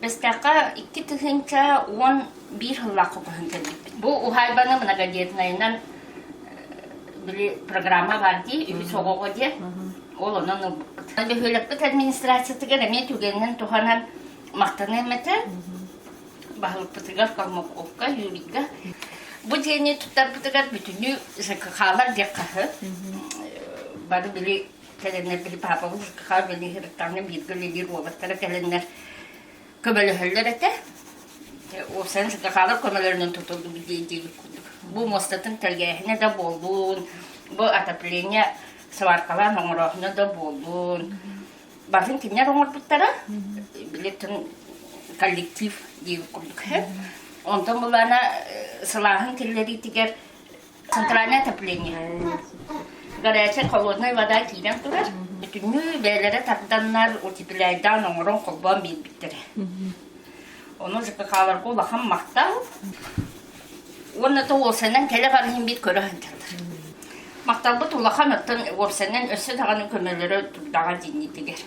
Бэстээххэ 2011 сыллаахха көһөн кэлбиппит. Бу уһаайбаны многодетнайынан били программа баар дии, үһүс оҕоҕо диэн. Ол онон ылбыппыт. Бөһүөлэкпит администрациятыгар эмиэ түгэнинэн туһанан махтаныам этэ. Баһылыкпытыгар Калмыковка, Юрийга. Бу дьиэни туттарбытыгар бүтүннүү ЖКХ-лар диэххэ бары били кэлэннэр били паапабыт ЖКХ били ырыттаҕына бииргэ үлэлиир уолаттара кэлэннэр көмөлөһөллөр этэ. Уопсайынан ЖКХ-лар көмөлөрүнэн тутуллубут диэбит курдук. Бу муостатын тэлгээһинэ да буоллун, бу отопление сваркалаан оҥорооһуна да буоллун. Барытын кинилэр оҥорбуттара. Билетин коллектив диэбит курдук. Онтон булаана сылааһын киллэриитигэр Центральное отопление. Горячая холодная вода киирэн турар. Бүтүннүү бэйэлэрэ тарданнар, утепляйдаан оҥорон холбоон биэрбиттэрэ. Ону ЖКХ-ларга улахан махтал. Уонна то уопсайынан кэлэ барыһын биир көрө сылдьаллар. Махталбыт улахан, оттон уопсайынан өссө даҕаны көмөлөрө турдаҕа дьиннитигэр.